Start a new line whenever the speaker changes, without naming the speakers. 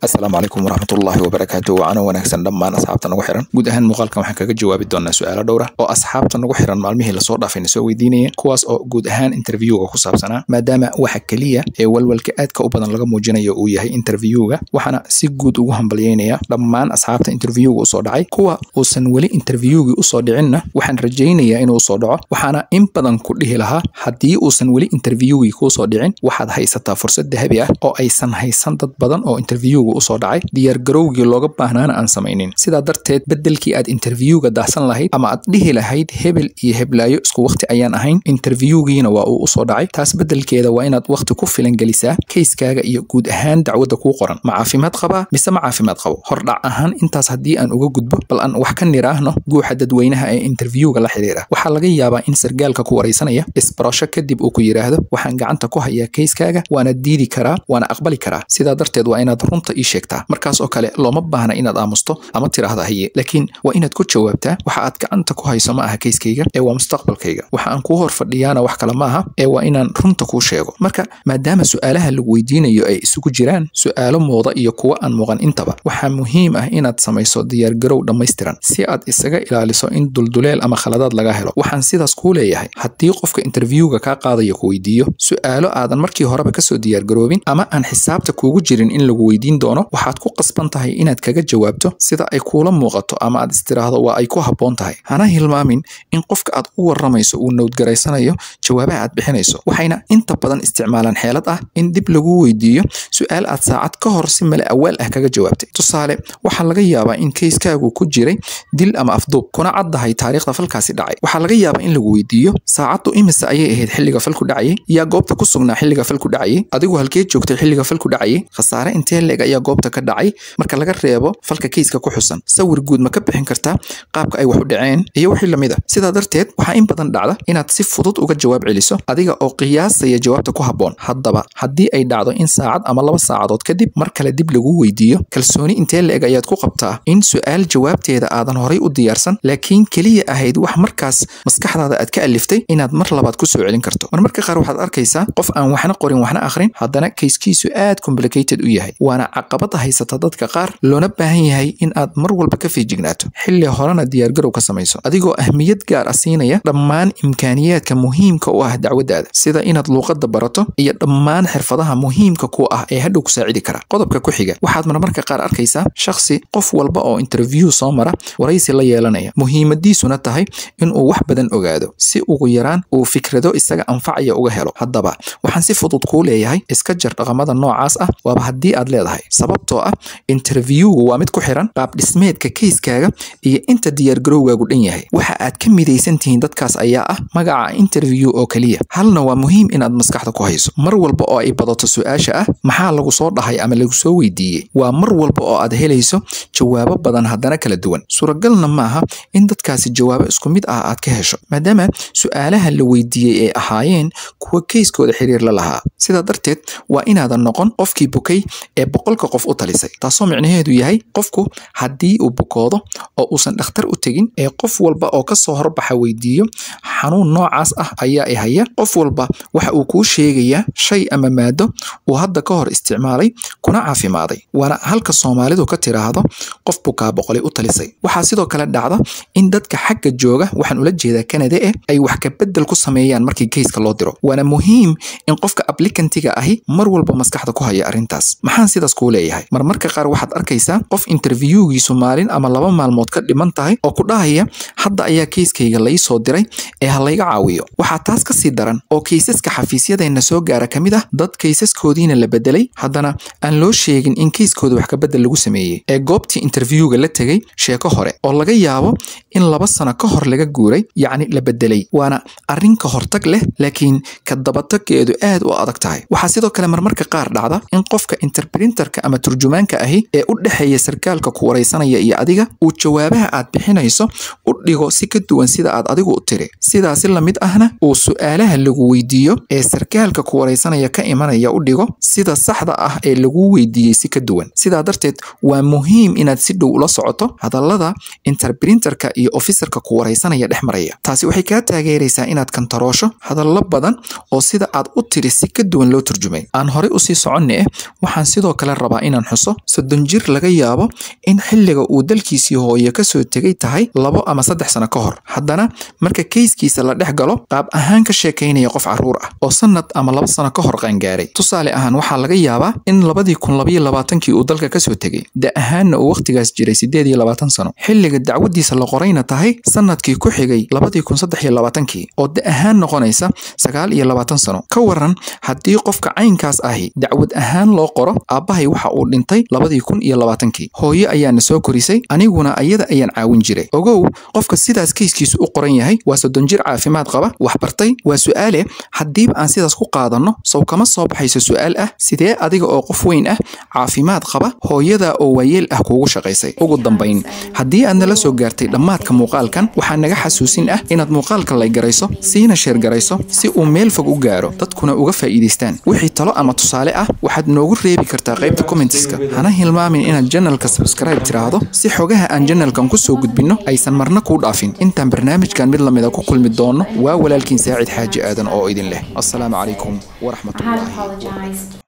Asalaamu calaykum waraxmatullaahi wabarakaatu. Waana wanaagsan dhammaan asxaabta nagu xiran. Guud ahaan muuqaalkan waxaan kaga jawaabi doonaa su-aalo dhowr ah oo asxaabta nagu xiran maalmihii lasoo dhaafayna soo weydiinayeen, kuwaas oo guud ahaan interviewga ku saabsanaa, maadaama waxa keliya ee walwalka aadka u badan laga muujinayo uu yahay interviewga. Waxaana si guud ugu hambalyeynaya dhammaan asxaabta interviewga usoo dhacay. Kuwa uusan weli interviewgii usoo dhicinna, waxaan rajaynayaa inuu usoo dhaco. Waxaana in badan ku dhihi lahaa, haddii uusan weli interviewgii kuusoo dhicin, waxaad haysataa fursad dahabi ah oo aysan haysan dad badan oo interviewga usoo dhacay, diyaargarowgii looga baahnaana aan samaynin. Sidaa darteed, beddelkii aad interviewga daahsan lahayd ama aad dhihi lahayd hebel iyo heblaayo isku waqti ayaan ahayn, interviewgiina waa uu usoo dhacay, taas beddelkeeda waa inaad waqti ku filan gelisaa kayskaaga iyo guud ahaan dacwadda kuu qoran. Ma caafimaad qabaa mise ma caafimaad qabo? Hordhac ahaan intaas haddii aan uga gudbo, bal aan wax ka niraahno guuxa dadweynaha ee interviewga la xiriira. Waxaa laga yaabaa in sargaalka ku waraysanaya isbarasho kadib uu ku yidhaahdo, "Waxaan gacanta ku hayaa kayskaaga, waana diidi karaa, waana aqbali karaa, sidaa darteed waa inaad runta ii sheegtaa." Markaas oo kale looma baahna inaad aamusto ama tiraahdo haye, laakiin waa inaad ku jawaabtaa, "Waxa aad gacanta ku hayso ma aha kayskayga ee waa mustaqbalkayga. Waxa aan kuu hor fadhiyaana wax kale ma aha ee waa inaan runta kuu sheego." Marka maadaama su-aalaha lagu weydiinayo ay isugu jiraan su-aalo muuqda iyo kuwo aan muuqan intaba, waxaa muhiim ah inaad samayso diyaargarow dhammaystiran si aad isaga ilaaliso in dulduleel ama khaladaad laga helo. Waxaan sidaas kuu leeyahay, haddii qofka interviewga kaa qaadayo ku weydiiyo su-aalo aadan markii horeba kasoo diyaargaroobin ama aan xisaabta kuugu jirin in lagu weydiin doono, waxaad ku qasban tahay inaad kaga jawaabto sida ay kuula muuqato ama aad istiraahdo waa ay ku habboon tahay. Hana hilmaamin in qofka aad u warramayso uu nowdgaraysanayo jawaabaha aad bixinayso. Waxayna inta badan isticmaalaan xeelad ah in dib lagu weydiiyo su-aal aad saacad ka hor si male awaal ah kaga jawaabtay. Tusaale, waxaa laga yaabaa in kayskaagu ku jiray dil ama afduub, kuna caddahay taariikhda falkaasi dhacay. Waxaa laga yaabaa in lagu weydiiyo, "Saacaddu imise ayay ahayd xilliga falku dhacayay? Yaa goobta ku sugnaa xilliga falku dhacayay? Adigu halkee joogtay xilliga falku dhacayay? Khasaare intee leeg ayaa goobta ka dhacay marka laga reebo falka kayska ku xusan? Sawir guud ma ka bixin kartaa qaabka ay wax u dhaceen?" iyo wixii lamid ah. Sidaa darteed, waxaa in badan dhacda inaad si fudud uga jawaab celiso adiga oo qiyaasaya jawaabta ku habboon. Haddaba haddii ay dhacdo in saacad ama 2 saacadood kadib mar kale dib lagu weydiiyo, kalsooni intee la-eg ayaad ku qabtaa in su-aal jawaabteeda aadan horay u diyaarsan, laakiin keliya ahayd wax markaas maskaxdaada aad ka aliftay, inaad mar labaad ku soo celin karto? Marmarka qaar waxaad arkaysaa qof aan waxna qorin waxna akhrin, haddana kayskiisu aad complicated u yahay. Waana caqabad haysata dadka qaar, loona baahan yahay in aad mar walba ka feejignaato, xilli horena diyaargarow ka samayso, adigoo ahmiyad gaar ah siinaya dhammaan imkaaniyaadka muhiimka u ah dacwadaada, sida inaad luuqadda barato iyo dhammaan xirfadaha muhiimka ku ah ee hadhow ku saacidi kara. Qodobka ku xiga, waxaad marmarka qaar arkaysaa shakhsi qof walba oo interview soo mara waraysi la yeelanaya, muhiimadiisuna tahay inuu wax badan ogaado si ugu yaraan uu fikrado isaga anfacaya uga helo. Haddaba waxaan si fudud kuu leeyahay, iska jar dhaqamada noocaas ah, waaba haddii aad leedahay, sababtoo ah interviewgu waa mid ku xiran qaab dhismeedka kayskaaga iyo inta diyaargarowgaagu dhan yahay. Waxa aad ka midaysan tihiin dadkaas ayaa ah magaca interview oo keliya. Halna waa muhiim inaad maskaxda ku hayso: mar walba oo ay badato su-aasha ah "Maxaa lagu soo dhahay?" ama lagu soo weydiiyey, waa mar walba oo aad helayso jawaabo badan haddana kala duwan. Suuragalna maaha in dadkaasi jawaabo isku mid ah aad ka hesho, maadaama su-aalaha la weydiiyey ay ahaayeen kuwa kayskooda xiriir la lahaa. Sidaa darteed, waa inaadan noqon qofkii bukay ee 100-ka qof u talisay, taasoo micnaheedu yahay qofku haddii uu bukoodo oo uusan dhakhtar u tegin ee qof walba oo kasoo horbaxa weydiiyo, "Xanuun noocaas ah ayaa i haya," qof walba waxa uu kuu sheegayaa shay ama maado uu hadda ka hor isticmaalay kuna caafimaaday. Waana halka Soomaalidu ka tiraahdo, "Qof bukaa boqolay u talisay." Waxaa sidoo kale dhacda in dadka xagga jooga, waxaan ula jeedaa Kanada, eh ay wax ka bedel ku sameeyaan markii kayska loo diro. Waana muhiim in qofka applicantiga ahi mar walba maskaxda ku haya arrintaas. Maxaan sidaas kuu leeyahay? Marmarka qaar waxaad arkaysaa qof interviewgiisu maalin ama 2 maalmood ka dhiman tahay oo ku dhahaya, "Hadda ayaa kayskayga lai soo diray ee ha layga caawiyo." Waxaa taas ka sii daran oo kaysaska xafiisyadeenna soo gaara ka mid ah dad kaysaskoodiina la bedelay, haddana aan loo sheegin in kayskooda wax ka bedel lagu sameeyey, ee goobtii interviewga la tegay sheeko hore oo laga yaabo in 2 sano ka hor laga guuray, yacni la bedelay. Waana arrin ka hortag leh, laakiin ka dabataggeedu aad u adag tahay. Waxaa sidoo kale marmarka qaar dhacda in qofka interpreterka ama turjumaanka ahi ee u dhexeeya sarkaalka ku waraysanaya iyo adiga uu jawaabaha aad bixinayso u dhigo si ka duwan sida aad adigu u tiri. Sidaasi lamid ahna uu su-aalaha lagu weydiiyo ee sarkaalka ku waraysanaya ka imanaya u dhigo sida saxda ah ee lagu weydiiyey si ka duwan. Sidaa darteed, waa muhiim inaad si dhow ula socoto hadallada interpreterka iyo officerka ku waraysanaya dhex maraya. Taasi waxay kaa taageeraysaa inaad kantaroosho hadallo badan oo sida aad u tiri si ka duwan loo turjumay. Aan horey usii soconne, waxaan sidoo kale rabaa rabaa inaan xuso 30 jir laga yaabo in xilliga uu dalkiisii hooye ka soo tegay tahay 2 ama 3 sano ka hor. Haddana marka kayskiisa la dhex galo, qaab ahaan ka sheekaynaya qof carruur ah oo sanad ama 2 sano ka hor qaangaaray. Tusaale ahaan, waxaa laga yaabaa in 2022kii uu dalka ka soo tegay, da ahaanna uu wakhtigaas jiray 28 sano, xilliga dacwadiisa la qorayna tahay sanadkii ku xigay 2023kii, oo da ahaan noqonaysa 29 sano. Ka waran haddii qofka caynkaas ahi dacwad ahaan loo qoro, aabbahay waxa uu dhintay 2020kii, hooyo ayaana soo korisay, aniguna ayada ayaan caawin jiray. Ogow, qofka sidaas kayskiisu u qoran yahay waa 30 jir caafimaad qaba, wax bartay. Waa su'aale, haddiiba aan sidaas ku qaadanno, sow kama soo baxayso su'aal ah: sidee adiga oo qof weyn ah, caafimaad qaba, hooyada oo waayeel ah kuugu shaqaysay? Ugu dambayn, haddii aad nala soo gaartay dhammaadka muuqaalkan, waxaa naga xasuusin ah inaad muuqaalka laygarayso, siina sheergarayso, si uu meel fog u gaaro, dadkuna uga faa'iidaystaan. Wixii talo ama tusaale ah waxaad noogu reebi kartaa qaybta commentiska. Hana hilmaamin inaad janalka subscribe tiraahdo, si xogaha aan janalkan ku soo gudbinno aysan marna kuu dhaafin. Intaan barnaamijkan mid lamida ku kulmi doono, waa walaalkiin Saacid Xaaji Aadan oo idin leh assalaamu calaykum
I had
waraxmatullaahi.
apologized.